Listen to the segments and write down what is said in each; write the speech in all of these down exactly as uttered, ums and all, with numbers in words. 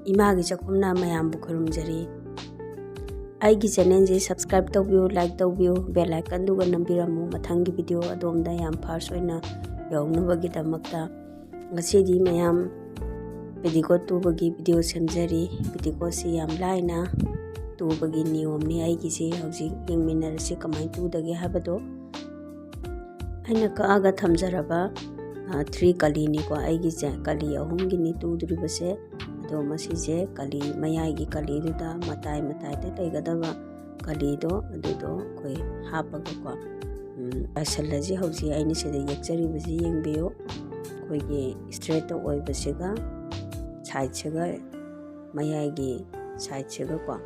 ꯏꯃꯥꯒꯤ ꯆꯥꯛꯈꯨꯝꯅ ꯃꯌꯥꯝꯕꯨ ꯈꯨꯔꯨꯝꯖꯔꯤ꯫ ꯑꯩꯒꯤ channelꯁꯦ subscribe ꯇꯧꯕꯤꯌꯨ, like ꯇꯧꯕꯤꯌꯨ, bell iconꯗꯨꯒ ꯅꯝꯕꯤꯔꯝꯃꯨ꯫ ꯃꯊꯪꯒꯤ video ꯑꯗꯣꯝꯗ ꯌꯥꯝ first ꯑꯣꯏꯅ ꯌꯧꯅꯕꯒꯤꯗꯃꯛꯇ꯫ ꯉꯁꯤꯗꯤ ꯃꯌꯥꯝ petticoat ꯇꯨꯕꯒꯤ video ꯁꯦꯝꯖꯔꯤ꯫ Petticoatꯁꯤ ꯌꯥꯝ ꯂꯥꯏꯅ ꯇꯨꯕꯒꯤ ꯅꯤꯌꯣꯝꯅꯤ ꯑꯩꯒꯤꯁꯦ꯫ ꯍꯧꯖꯤꯛ ꯌꯦꯡꯃꯤꯟꯅꯔꯁꯤ ꯀꯃꯥꯏꯅ ꯇꯨꯗꯒꯦ ꯍꯥꯏꯕꯗꯣ꯫ ꯑꯩꯅ ꯀꯛꯑꯒ ꯊꯝꯖꯔꯕ, ꯑ, three ꯀꯂꯤꯅꯤꯀꯣ ꯑꯩꯒꯤꯁꯦ꯫ ꯀꯂꯤ ꯑꯍꯨꯝꯒꯤꯅꯤ ꯇꯨꯗꯣꯔꯤꯕꯁꯦ꯫ ꯑꯗꯣ ꯃꯁꯤꯁꯦ ꯀꯂꯤ ꯃꯌꯥꯏꯒꯤ ꯀꯂꯤꯗꯨꯗ ꯃꯇꯥꯏ ꯃꯇꯥꯏꯗ ꯂꯩꯒꯗꯕ ꯀꯂꯤꯗꯣ ꯑꯗꯨꯗꯣ ꯑꯩꯈꯣꯏ ꯍꯥꯞꯄꯒꯀꯣ, ꯎꯝ, ꯇꯥꯏꯁꯜꯂꯁꯤ꯫ ꯍꯧꯖꯤꯛ ꯑꯩꯅ ꯁꯤꯗ ꯌꯦꯛꯆꯔꯤꯕꯁꯤ ꯌꯦꯡꯕꯤꯌꯨ꯫ ꯑꯩꯈꯣꯏꯒꯤ straightꯇ ꯑꯣꯏꯕꯁꯤꯒ sideꯁꯤꯒ ꯃꯌꯥꯏꯒꯤ sideꯁꯤꯒꯀꯣ,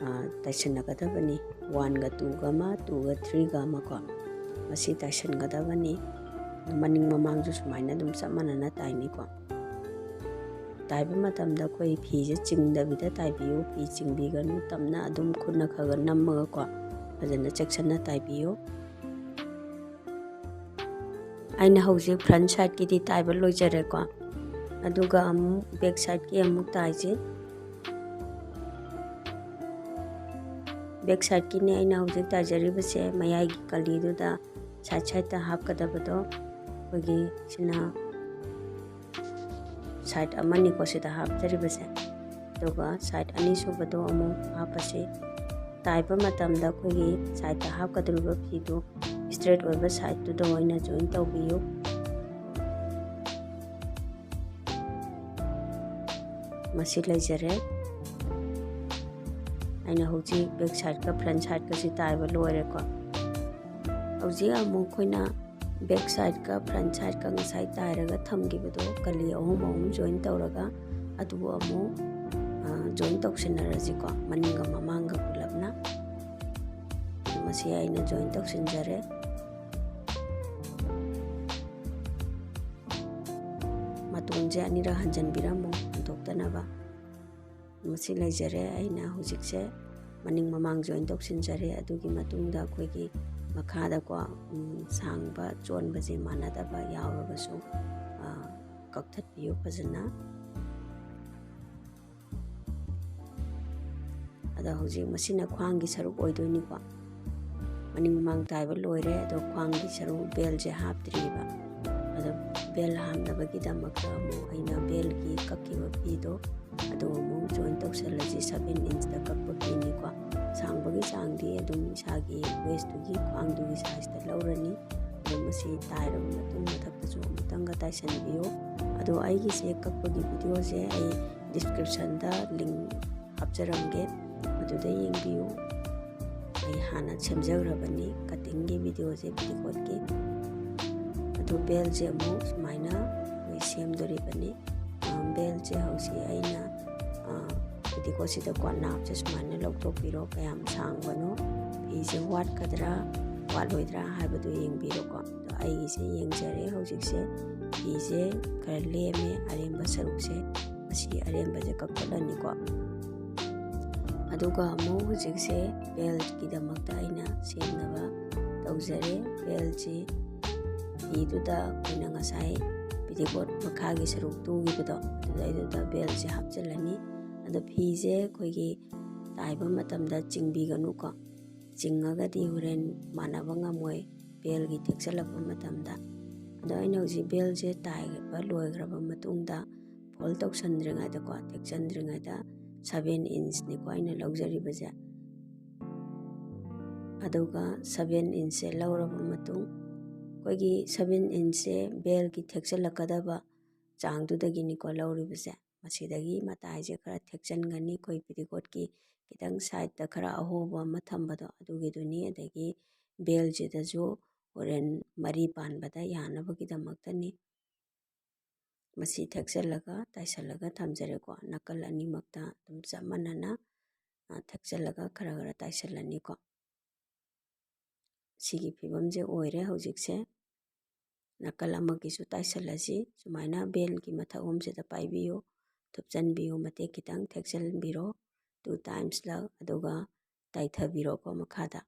ꯑ, ꯇꯥꯏꯁꯟꯅꯒꯗꯕꯅꯤ꯫ Oneꯒ twoꯒ ꯑꯃ, twoꯒ threeꯒ ꯑꯃ ꯀꯣ, ꯃꯁꯤ ꯇꯥꯏꯁꯟꯒꯗꯕꯅꯤ꯫ ꯃꯅꯤꯡ ꯃꯃꯥꯡꯁꯨ ꯁꯨꯃꯥꯏꯅ ꯑꯗꯨꯝ ꯆꯞ ꯃꯥꯟꯅꯅ ꯇꯥꯏꯅꯤꯀꯣ꯫ ꯇꯥꯏꯕ ꯃꯇꯝꯗ ꯑꯩꯈꯣꯏ ꯐꯤꯁꯦ ꯆꯤꯡꯗꯕꯤꯗ ꯇꯥꯏꯕꯤꯌꯨ꯫ ꯐꯤ ꯆꯤꯡꯕꯤꯒꯅꯨ, ꯇꯞꯅ ꯑꯗꯨꯝ ꯈꯨꯠꯅ ꯈꯔ ꯈꯔ ꯅꯝꯃꯒꯀꯣ, ꯐꯖꯅ ꯆꯦꯛꯁꯤꯟꯅ ꯇꯥꯏꯕꯤꯌꯨ꯫ ꯑꯩꯅ ꯍꯧꯖꯤꯛ front sideꯀꯤꯗꯤ ꯇꯥꯏꯕ ꯂꯣꯏꯖꯔꯦꯀꯣ꯫ ꯑꯗꯨꯒ ꯑꯃꯨꯛ back sideꯀꯤ ꯑꯃꯨꯛ ꯇꯥꯏꯁꯤ꯫ Back sideꯀꯤꯅꯦ ꯑꯩꯅ ꯍꯧꯖꯤꯛ ꯇꯥꯏꯖꯔꯤꯕꯁꯦ, ꯃꯌꯥꯏꯒꯤ ꯀꯂꯤꯗꯨꯗ side sideꯇ ꯍꯥꯞꯀꯗꯕꯗꯣ꯫ ꯑꯩꯈꯣꯏꯒꯤ ꯁꯤꯅ side ꯑꯃꯅꯤꯀꯣ ꯁꯤꯗ ꯍꯥꯞꯆꯔꯤꯕꯁꯦ꯫ ꯑꯗꯨꯒ side ꯑꯅꯤꯁꯨꯕꯗꯣ ꯑꯃꯨꯛ ꯍꯥꯞꯄꯁꯤ꯫ ꯇꯥꯏꯕ ꯃꯇꯝꯗ ꯑꯩꯈꯣꯏꯒꯤ sideꯇ ꯍꯥꯞꯀꯗꯧꯔꯤꯕ ꯐꯤꯗꯨ straight ꯑꯣꯏꯕ sideꯇꯨꯗ ꯑꯣꯏꯅ join ꯇꯧꯕꯤꯌꯨ꯫ ꯃꯁꯤ ꯂꯩꯖꯔꯦ꯫ ꯑꯩꯅ ꯍꯧꯖꯤꯛ back sideꯀ front sideꯀꯁꯤ ꯇꯥꯏꯕ ꯂꯣꯏꯔꯦꯀꯣ꯫ ꯍꯧꯖꯤꯛ ꯑꯃꯨꯛ ꯑꯩꯈꯣꯏꯅ back sideꯀ front sideꯀ ꯉꯁꯥꯏ ꯇꯥꯏꯔꯒ ꯊꯝꯈꯤꯕꯗꯣ ꯀꯂꯤ ꯑꯍꯨꯝ ꯑꯍꯨꯝ join ꯇꯧꯔꯒ ꯑꯗꯨꯕꯨ ꯑꯃꯨꯛ, ꯑ, join ꯇꯧꯁꯤꯟꯅꯔꯁꯤꯀꯣ, ꯃꯅꯤꯡꯒ ꯃꯃꯥꯡꯒ ꯄꯨꯂꯞꯅ꯫ ꯃꯁꯤ ꯑꯩꯅ join ꯇꯧꯁꯤꯟꯖꯔꯦ꯫ ꯃꯇꯣꯟꯁꯦ ꯑꯅꯤꯔꯛ ꯍꯟꯖꯤꯟꯕꯤꯔꯝꯃꯨ ꯍꯟꯗꯣꯛꯇꯅꯕ꯫ ꯃꯁꯤ ꯂꯩꯖꯔꯦ꯫ ꯑꯩꯅ ꯍꯧꯖꯤꯛꯁꯦ ꯃꯅꯤꯡ ꯃꯃꯥꯡ join ꯇꯧꯁꯤꯟꯖꯔꯦ꯫ ꯑꯗꯨꯒꯤ ꯃꯇꯨꯡꯗ ꯑꯩꯈꯣꯏꯒꯤ ꯃꯈꯥꯗꯀꯣ, ꯎꯝ, ꯁꯥꯡꯕ ꯆꯣꯟꯕꯁꯦ ꯃꯥꯟꯅꯗꯕ ꯌꯥꯎꯔꯒꯁꯨ, ꯑ, ꯀꯛꯊꯠꯄꯤꯌꯨ ꯐꯖꯅ꯫ ꯑꯗꯣ ꯍꯧꯖꯤꯛ ꯃꯁꯤꯅ ꯈ꯭ꯋꯥꯡꯒꯤ ꯁꯔꯨꯛ ꯑꯣꯏꯗꯣꯏꯅꯤꯀꯣ꯫ ꯃꯅꯤꯡ ꯃꯃꯥꯡ ꯇꯥꯏꯕ ꯂꯣꯏꯔꯦ, ꯑꯗꯣ ꯈ꯭ꯋꯥꯡꯒꯤ ꯁꯔꯨꯛ ꯕꯦꯜꯁꯦ ꯍꯥꯞꯇ꯭ꯔꯤꯕ꯫ ꯑꯗꯣ ꯕꯦꯜ ꯍꯥꯞꯅꯕꯒꯤꯗꯃꯛꯇ ꯑꯃꯨꯛ ꯑꯩꯅ ꯕꯦꯜꯒꯤ ꯀꯛꯈꯤꯕ ꯐꯤꯗꯣ ꯑꯗꯨ ꯑꯃꯨꯛ ꯖꯣꯏꯟ ꯇꯧꯁꯜꯂꯁꯤ꯫ ꯁꯚꯦꯟ ꯏꯟꯁꯇ ꯀꯛꯄ ꯐꯤꯅꯤꯀꯣ꯫ ꯁꯥꯡꯕꯒꯤ ꯆꯥꯡꯗꯤ ꯑꯗꯨꯝ ꯏꯁꯥꯒꯤ ꯋꯦꯁꯇꯨꯒꯤ, ꯈ꯭ꯋꯥꯡꯗꯨꯒꯤ ꯁꯥꯏꯖꯇ ꯂꯧꯔꯅꯤ꯫ ꯑꯗꯣ ꯃꯁꯤ ꯇꯥꯏꯔꯕ ꯃꯇꯨꯡ ꯃꯊꯛꯇꯁꯨ ꯑꯃꯨꯛꯇꯪꯒ ꯇꯥꯏꯁꯟꯕꯤꯌꯨ꯫ ꯑꯗꯣ ꯑꯩꯒꯤꯁꯦ ꯀꯛꯄꯒꯤ ꯚꯤꯗꯤꯑꯣꯁꯦ ꯑꯩ ꯗꯤꯁꯀ꯭ꯔꯤꯞꯁꯟꯗ ꯂꯤꯡ ꯍꯥꯞꯆꯔꯝꯒꯦ, ꯑꯗꯨꯗ ꯌꯦꯡꯕꯤꯌꯨ꯫ ꯑꯩ ꯍꯥꯟꯅ ꯁꯦꯝꯖꯈ꯭ꯔꯕꯅꯤ ꯀꯠꯇꯤꯡꯒꯤ ꯚꯤꯗꯤꯑꯣꯁꯦ, ꯄꯦꯇꯤꯀꯣꯠꯀꯤ꯫ ꯑꯗꯨ ꯕꯦꯜꯁꯦ ꯑꯃꯨꯛ ꯁꯨꯃꯥꯏꯅ ꯑꯩꯈꯣꯏ ꯁꯦꯝꯗꯣꯔꯤꯕꯅꯤ꯫ ꯑ, ꯕꯦꯜꯁꯦ ꯍꯧꯖꯤꯛ ꯑꯩꯅ, ꯑ, ꯄꯦꯇꯤꯀꯣꯠꯁꯤꯗꯀꯣ ꯅꯥꯞꯁꯦ ꯁꯨꯃꯥꯏꯅ ꯂꯧꯊꯣꯛꯄꯤꯔꯣ, ꯀꯌꯥꯝ ꯁꯥꯡꯕꯅꯣ, ꯐꯤꯁꯦ ꯋꯥꯠꯀꯗ꯭ꯔꯥ ꯋꯥꯠꯂꯣꯏꯗ꯭ꯔꯥ ꯍꯥꯏꯕꯗꯨ ꯌꯦꯡꯕꯤꯔꯣꯀꯣ꯫ ꯑꯗꯣ ꯑꯩꯒꯤꯁꯦ ꯌꯦꯡꯖꯔꯦ, ꯍꯧꯖꯤꯛꯁꯦ ꯐꯤꯁꯦ ꯈꯔ ꯂꯦꯝꯃꯦ, ꯑꯔꯦꯝꯕ ꯁꯔꯨꯛꯁꯦ, ꯑꯁꯤ ꯑꯔꯦꯝꯕꯁꯦ ꯀꯛꯊꯠꯂꯅꯤꯀꯣ꯫ ꯑꯗꯨꯒ ꯑꯃꯨꯛ ꯍꯧꯖꯤꯛꯁꯦ ꯕꯦꯜꯒꯤꯗꯃꯛꯇ ꯑꯩꯅ ꯁꯦꯝꯅꯕ ꯇꯧꯖꯔꯦ꯫ ꯕꯦꯜꯁꯤ ꯐꯤꯗꯨꯗ ꯑꯩꯈꯣꯏꯅ ꯉꯁꯥꯏ ꯄꯦꯇꯤꯀꯣꯠ ꯃꯈꯥꯒꯤ ꯁꯔꯨꯛ ꯇꯨꯈꯤꯕꯗꯣ, ꯑꯗꯨꯗꯩꯗꯨꯗ ꯕꯦꯜꯁꯦ ꯍꯥꯞꯆꯤꯜꯂꯅꯤ꯫ ꯑꯗꯣ ꯐꯤꯁꯦ ꯑꯩꯈꯣꯏꯒꯤ ꯇꯥꯏꯕ ꯃꯇꯝꯗ ꯆꯤꯡꯕꯤꯒꯅꯨꯀꯣ, ꯆꯤꯡꯉꯒꯗꯤ ꯍꯣꯔꯦꯟ ꯃꯥꯟꯅꯕ ꯉꯝꯃꯣꯏ ꯕꯦꯜꯒꯤ ꯊꯦꯛꯆꯜꯂꯛꯄ ꯃꯇꯝꯗ꯫ ꯑꯗꯣ ꯑꯩꯅ ꯍꯧꯖꯤꯛ ꯕꯦꯜꯁꯦ ꯇꯥꯏꯕ ꯂꯣꯏꯈ꯭ꯔꯕ ꯃꯇꯨꯡꯗ, ꯐꯣꯜ ꯇꯧꯁꯟꯗ꯭ꯔꯤꯉꯩꯗꯀꯣ, ꯊꯦꯛꯆꯟꯗ꯭ꯔꯤꯉꯩꯗ ꯁꯚꯦꯟ ꯏꯟꯁꯅꯤꯀꯣ ꯑꯩꯅ ꯂꯧꯖꯔꯤꯕꯁꯦ꯫ ꯑꯗꯨꯒ ꯁꯚꯦꯟ ꯏꯟꯁꯁꯦ ꯂꯧꯔꯕ ꯃꯇꯨꯡ, ꯑꯩꯈꯣꯏꯒꯤ ꯁꯚꯦꯟ ꯏꯟꯁꯁꯦ ꯕꯦꯜꯒꯤ ꯊꯦꯛꯆꯜꯂꯛꯀꯗꯕ ꯆꯥꯡꯗꯨꯗꯒꯤꯅꯤꯀꯣ ꯂꯧꯔꯤꯕꯁꯦ꯫ ꯃꯁꯤꯗꯒꯤ ꯃꯇꯥꯏꯁꯦ ꯈꯔ ꯊꯦꯛꯆꯟꯒꯅꯤ, ꯑꯩꯈꯣꯏ ꯄꯦꯇꯤꯀꯣꯠꯀꯤ ꯈꯤꯇꯪ ꯁꯥꯏꯗꯠꯇ ꯈꯔ ꯑꯍꯣꯕ ꯑꯃ ꯊꯝꯕꯗꯣ, ꯑꯗꯨꯒꯤꯗꯨꯅꯤ꯫ ꯑꯗꯒꯤ ꯕꯦꯜꯁꯤꯗꯁꯨ ꯍꯣꯔꯦꯟ ꯃꯔꯤ ꯄꯥꯟꯕꯗ ꯌꯥꯅꯕꯒꯤꯗꯃꯛꯇꯅꯤ꯫ ꯃꯁꯤ ꯊꯦꯛꯆꯜꯂꯒ ꯇꯥꯏꯁꯜꯂꯒ ꯊꯝꯖꯔꯦꯀꯣ꯫ ꯅꯥꯀꯜ ꯑꯅꯤꯃꯛꯇ ꯑꯗꯨꯝ ꯆꯞ ꯃꯥꯟꯅꯅ, ꯑ, ꯊꯦꯛꯆꯜꯂꯒ ꯈꯔ ꯈꯔ ꯇꯥꯏꯁꯜꯂꯅꯤꯀꯣ꯫ ꯁꯤꯒꯤ ꯐꯤꯕꯝꯁꯦ ꯑꯣꯏꯔꯦ ꯍꯧꯖꯤꯛꯁꯦ꯫ ꯅꯥꯀꯜ ꯑꯃꯒꯤꯁꯨ ꯇꯥꯏꯁꯜꯂꯁꯤ꯫ ꯁꯨꯃꯥꯏꯅ ꯕꯦꯜꯒꯤ ꯃꯊꯛ ꯑꯍꯨꯝꯁꯤꯗ ꯄꯥꯏꯕꯤꯌꯨ, ꯊꯨꯞꯆꯟꯕꯤꯌꯨ, ꯃꯇꯦꯛ ꯈꯤꯇꯪ ꯊꯦꯛꯆꯟꯕꯤꯔꯣ, two timesꯂꯛ, ꯑꯗꯨꯒ ꯇꯥꯏꯊꯕꯤꯔꯣꯀꯣ ꯃꯈꯥꯗ꯫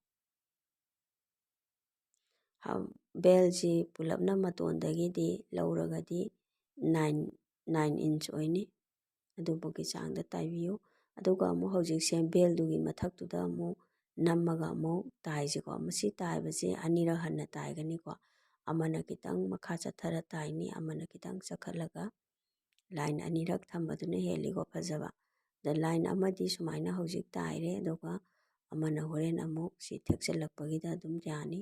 ꯍ-, ꯕꯦꯜꯁꯤ ꯄꯨꯂꯞꯅ ꯃꯇꯣꯟꯗꯒꯤꯗꯤ ꯂꯧꯔꯒꯗꯤ nine, nine inch ꯑꯣꯏꯅꯤ꯫ ꯑꯗꯨꯐꯥꯎꯒꯤ ꯆꯥꯡꯗ ꯇꯥꯏꯕꯤꯌꯨ꯫ ꯑꯗꯨꯒ ꯑꯃꯨꯛ ꯍꯧꯖꯤꯛꯁꯦ ꯕꯦꯜꯗꯨꯒꯤ ꯃꯊꯛꯇꯨꯗ ꯑꯃꯨꯛ ꯅꯝꯃꯒ ꯑꯃꯨꯛ ꯇꯥꯏꯁꯤꯀꯣ꯫ ꯃꯁꯤ ꯇꯥꯏꯕꯁꯦ ꯑꯅꯤꯔꯛ ꯍꯟꯅ ꯇꯥꯏꯒꯅꯤꯀꯣ꯫ ꯑꯃꯅ ꯈꯤꯇꯪ ꯃꯈꯥ ꯆꯠꯊꯔ ꯇꯥꯏꯅꯤ, ꯑꯃꯅ ꯈꯤꯇꯪ ꯆꯈꯠꯂꯒ꯫ ꯂꯥꯏꯟ ꯑꯅꯤꯔꯛ ꯊꯝꯕꯗꯨꯅ ꯍꯦꯜꯂꯤꯀꯣ ꯐꯖꯕ꯫ ꯑꯗ ꯂꯥꯏꯟ ꯑꯃꯗꯤ ꯁꯨꯃꯥꯏꯅ ꯍꯧꯖꯤꯛ ꯇꯥꯏꯔꯦ, ꯑꯗꯨꯒ ꯑꯃꯅ ꯍꯣꯔꯦꯟ ꯑꯃꯨꯛ ꯁꯤ ꯊꯦꯛꯆꯜꯂꯛꯄꯒꯤꯗ ꯑꯗꯨꯝ ꯌꯥꯅꯤ꯫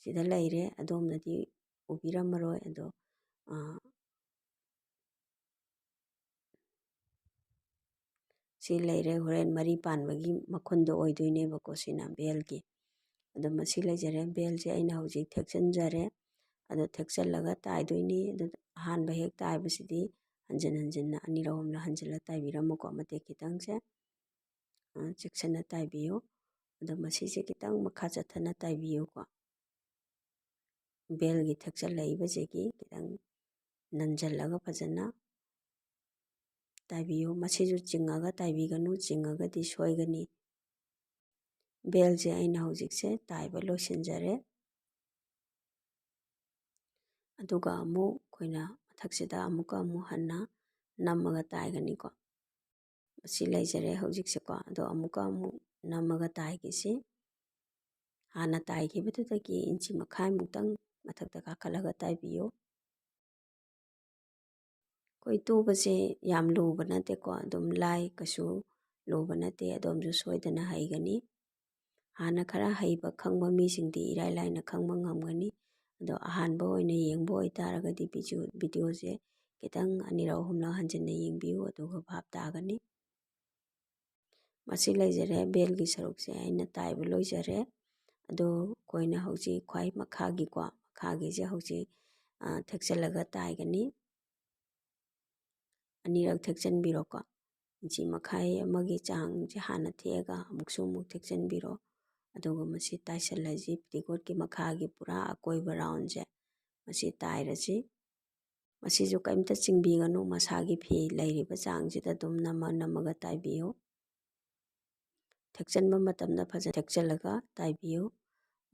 ꯁꯤꯗ ꯂꯩꯔꯦ, ꯑꯗꯣꯝꯅꯗꯤ ꯎꯕꯤꯔꯝꯃꯔꯣꯏ꯫ ꯑꯗꯣ, ꯑ, ꯁꯤ ꯂꯩꯔꯦ, ꯍꯣꯔꯦꯟ ꯃꯔꯤ ꯄꯥꯟꯕꯒꯤ ꯃꯈꯨꯟꯗꯣ ꯑꯣꯏꯗꯣꯏꯅꯦꯕꯀꯣ, ꯁꯤꯅ ꯕꯦꯜꯒꯤ꯫ ꯑꯗꯣ ꯃꯁꯤ ꯂꯩꯖꯔꯦ, ꯕꯦꯜꯁꯦ ꯑꯩꯅ ꯍꯧꯖꯤꯛ ꯊꯦꯛꯆꯟꯖꯔꯦ꯫ ꯑꯗꯣ ꯊꯦꯛꯆꯜꯂꯒ ꯇꯥꯏꯗꯣꯏꯅꯤ꯫ ꯑꯗꯨ ꯑꯍꯥꯟꯕ ꯍꯦꯛ ꯇꯥꯏꯕꯁꯤꯗꯤ ꯍꯟꯖꯤꯟ ꯍꯟꯖꯤꯟꯅ ꯑꯅꯤꯔꯛ ꯑꯍꯨꯝꯂꯛ ꯍꯟꯖꯤꯜꯂ ꯇꯥꯏꯕꯤꯔꯝꯃꯨꯀꯣ, ꯃꯇꯦꯛ ꯈꯤꯇꯪꯁꯦ꯫ ꯑ, ꯆꯦꯛꯁꯤꯟꯅ ꯇꯥꯏꯕꯤꯌꯨ꯫ ꯑꯗꯣ ꯃꯁꯤꯁꯦ ꯈꯤꯇꯪ ꯃꯈꯥ ꯆꯠꯊꯅ ꯇꯥꯏꯕꯤꯌꯨꯀꯣ꯫ ꯕꯦꯜꯒꯤ ꯊꯦꯛꯆꯜꯂꯛꯏꯕꯁꯤꯒꯤ ꯈꯤꯇꯪ ꯅꯟꯖꯜꯂꯒ ꯐꯖꯅ ꯇꯥꯏꯕꯤꯌꯨ꯫ ꯃꯁꯤꯁꯨ ꯆꯤꯡꯉꯒ ꯇꯥꯏꯕꯤꯒꯅꯨ, ꯆꯤꯡꯉꯒꯗꯤ ꯁꯣꯏꯒꯅꯤ꯫ ꯕꯦꯜꯁꯦ ꯑꯩꯅ ꯍꯧꯖꯤꯛꯁꯦ ꯇꯥꯏꯕ ꯂꯣꯏꯁꯤꯟꯖꯔꯦ꯫ ꯑꯗꯨꯒ ꯑꯃꯨꯛ ꯑꯩꯈꯣꯏꯅ ꯃꯊꯛꯁꯤꯗ ꯑꯃꯨꯛꯀ ꯑꯃꯨꯛ ꯍꯟꯅ ꯅꯝꯃꯒ ꯇꯥꯏꯒꯅꯤꯀꯣ꯫ ꯃꯁꯤ ꯂꯩꯖꯔꯦ ꯍꯧꯖꯤꯛꯁꯦꯀꯣ꯫ ꯑꯗꯣ ꯑꯃꯨꯛꯀ ꯑꯃꯨꯛ ꯅꯝꯃꯒ ꯇꯥꯏꯒꯤꯁꯤ꯫ ꯍꯥꯟꯅ ꯇꯥꯏꯈꯤꯕꯗꯨꯗꯒꯤ ꯏꯟꯆꯤ ꯃꯈꯥꯏꯃꯨꯛꯇꯪ ꯃꯊꯛꯇ ꯀꯥꯈꯠꯂꯒ ꯇꯥꯏꯕꯤꯌꯨ꯫ ꯑꯩꯈꯣꯏ ꯇꯨꯕꯁꯦ ꯌꯥꯝ ꯂꯨꯕ ꯅꯠꯇꯦꯀꯣ, ꯑꯗꯨꯝ ꯂꯥꯏ, ꯀꯩꯁꯨ ꯂꯨꯕ ꯅꯠꯇꯦ, ꯑꯗꯣꯝꯁꯨ ꯁꯣꯏꯗꯅ ꯍꯩꯒꯅꯤ꯫ ꯍꯥꯟꯅ ꯈꯔ ꯍꯩꯕ ꯈꯪꯕ ꯃꯤꯁꯤꯡꯗꯤ ꯏꯔꯥꯏ ꯂꯥꯏꯅ ꯈꯪꯕ ꯉꯝꯒꯅꯤ꯫ ꯑꯗꯣ ꯑꯍꯥꯟꯕ ꯑꯣꯏꯅ ꯌꯦꯡꯕ ꯑꯣꯏꯇꯥꯔꯒꯗꯤ ꯚꯤꯗꯤꯑꯣ, ꯚꯤꯗꯤꯑꯣꯁꯦ ꯈꯤꯇꯪ ꯑꯅꯤꯔꯛ ꯑꯍꯨꯝꯂꯛ ꯍꯟꯖꯤꯟꯅ ꯌꯦꯡꯕꯤꯌꯨ, ꯑꯗꯨꯒ ꯚꯥꯞ ꯇꯥꯒꯅꯤ꯫ ꯃꯁꯤ ꯂꯩꯖꯔꯦ, ꯕꯦꯜꯒꯤ ꯁꯔꯨꯛꯁꯦ ꯑꯩꯅ ꯇꯥꯏꯕ ꯂꯣꯏꯖꯔꯦ꯫ ꯑꯗꯣ ꯑꯩꯈꯣꯏꯅ ꯍꯧꯖꯤꯛ ꯈ꯭ꯋꯥꯏ ꯃꯈꯥꯒꯤꯀꯣ, ꯃꯈꯥꯒꯤꯁꯦ ꯍꯧꯖꯤꯛ, ꯑ, ꯊꯦꯛꯆꯜꯂꯒ ꯇꯥꯏꯒꯅꯤ꯫ ꯑꯅꯤꯔꯛ ꯊꯦꯛꯆꯟꯕꯤꯔꯣꯀꯣ꯫ ꯏꯟꯆꯤ ꯃꯈꯥꯏ ꯑꯃꯒꯤ ꯆꯥꯡꯁꯦ ꯍꯥꯟꯅ ꯊꯦꯛꯑꯒ ꯑꯃꯨꯛꯁꯨ ꯑꯃꯨꯛ ꯊꯦꯛꯆꯟꯕꯤꯔꯣ꯫ ꯑꯗꯨꯒ ꯃꯁꯤ ꯇꯥꯏꯁꯜꯂꯁꯤ, ꯄꯦꯇꯤꯀꯣꯠꯀꯤ ꯃꯈꯥꯒꯤ ꯄꯨꯔꯥ ꯑꯀꯣꯏꯕ ꯔꯥꯎꯟꯁꯦ ꯃꯁꯤ ꯇꯥꯏꯔꯁꯤ꯫ ꯃꯁꯤꯁꯨ ꯀꯔꯤꯝꯇ ꯆꯤꯡꯕꯤꯒꯅꯨ, ꯃꯁꯥꯒꯤ ꯐꯤ ꯂꯩꯔꯤꯕ ꯆꯥꯡꯁꯤꯗ ꯑꯗꯨꯝ ꯅꯝꯃ ꯅꯝꯃꯒ ꯇꯥꯏꯕꯤꯌꯨ꯫ ꯊꯦꯛꯆꯟꯕ ꯃꯇꯝꯗ ꯐꯖꯅ ꯊꯦꯛꯆꯜꯂꯒ ꯇꯥꯏꯕꯤꯌꯨ꯫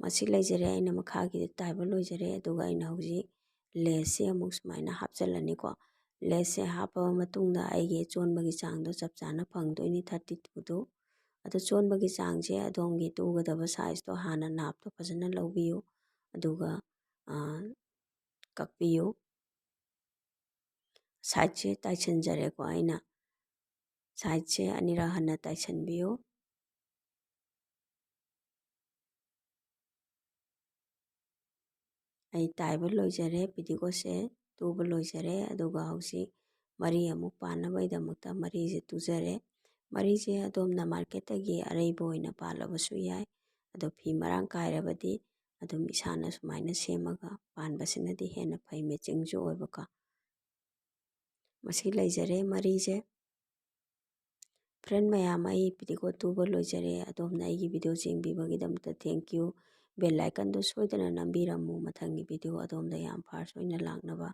ꯃꯁꯤ ꯂꯩꯖꯔꯦ, ꯑꯩꯅ ꯃꯈꯥꯒꯤꯗꯤ ꯇꯥꯏꯕ ꯂꯣꯏꯖꯔꯦ꯫ ꯑꯗꯨꯒ ꯑꯩꯅ ꯍꯧꯖꯤꯛ ꯂꯦꯁꯁꯦ ꯑꯃꯨꯛ ꯁꯨꯃꯥꯏꯅ ꯍꯥꯞꯆꯜꯂꯅꯤꯀꯣ꯫ ꯂꯦꯁꯁꯦ ꯍꯥꯞꯄꯕ ꯃꯇꯨꯡꯗ ꯑꯩꯒꯤ ꯆꯣꯟꯕꯒꯤ ꯆꯥꯡꯗꯣ ꯆꯞ ꯆꯥꯅ ꯐꯪꯗꯣꯏꯅꯤ, ꯊꯥꯔꯇꯤ ꯇꯨꯗꯣ꯫ ꯑꯗꯣ ꯆꯣꯟꯕꯒꯤ ꯆꯥꯡꯁꯦ ꯑꯗꯣꯝꯒꯤ ꯇꯨꯒꯗꯕ ꯁꯥꯏꯖꯇꯣ ꯍꯥꯟꯅ ꯅꯥꯞꯇꯣ ꯐꯖꯅ ꯂꯧꯕꯤꯌꯨ, ꯑꯗꯨꯒ ꯀꯛꯄꯤꯌꯨ꯫ ꯁꯥꯏꯠꯁꯦ ꯇꯥꯏꯁꯤꯟꯖꯔꯦꯀꯣ ꯑꯩꯅ꯫ ꯁꯥꯏꯠꯁꯦ ꯑꯅꯤꯔꯛ ꯍꯟꯅ ꯇꯥꯏꯁꯤꯟꯕꯤꯌꯨ꯫ ꯑꯩ ꯇꯥꯏꯕ ꯂꯣꯏꯖꯔꯦ, ꯄꯤꯗꯤꯀꯣꯠꯁꯦ ꯇꯨꯕ ꯂꯣꯏꯖꯔꯦ꯫ ꯑꯗꯨꯒ ꯍꯧꯖꯤꯛ ꯃꯔꯤ ꯑꯃꯨꯛ ꯄꯥꯟꯅꯕꯒꯤꯗꯃꯛꯇ ꯃꯔꯤꯁꯦ ꯇꯨꯖꯔꯦ꯫ ꯃꯔꯤꯁꯦ ꯑꯗꯣꯝꯅ ꯃꯥꯔꯀꯦꯠꯇꯒꯤ ꯑꯔꯩꯕ ꯑꯣꯏꯅ ꯄꯥꯜꯂꯕꯁꯨ ꯌꯥꯏ, ꯑꯗꯣ ꯐꯤ ꯃꯔꯥꯡ ꯀꯥꯏꯔꯕꯗꯤ ꯑꯗꯨꯝ ꯏꯁꯥꯅ ꯁꯨꯃꯥꯏꯅ ꯁꯦꯝꯃꯒ ꯄꯥꯟꯕꯁꯤꯅꯗꯤ ꯍꯦꯟꯅ ꯐꯩ, ꯃꯦꯆꯤꯡꯁꯨ ꯑꯣꯏꯕꯀꯣ꯫ ꯃꯁꯤ ꯂꯩꯖꯔꯦ ꯃꯔꯤꯁꯦ꯫ ꯐ꯭ꯔꯦꯟ ꯃꯌꯥꯝ, ꯑꯩ ꯄꯤꯗꯤꯀꯣꯠ ꯇꯨꯕ ꯂꯣꯏꯖꯔꯦ꯫ ꯑꯗꯣꯝꯅ ꯑꯩꯒꯤ ꯚꯤꯗꯤꯑꯣꯁꯦ ꯌꯦꯡꯕꯤꯕꯒꯤꯗꯃꯛꯇ thank you꯫ ꯕꯦꯜ ꯑꯥꯏꯀꯟꯗꯨ ꯁꯣꯏꯗꯅ ꯅꯝꯕꯤꯔꯝꯃꯨ, ꯃꯊꯪꯒꯤ ꯚꯤꯗꯤꯑꯣ ꯑꯗꯣꯝꯗ ꯌꯥꯝ ꯐꯥꯔꯁ ꯑꯣꯏꯅ ꯂꯥꯛꯅꯕ꯫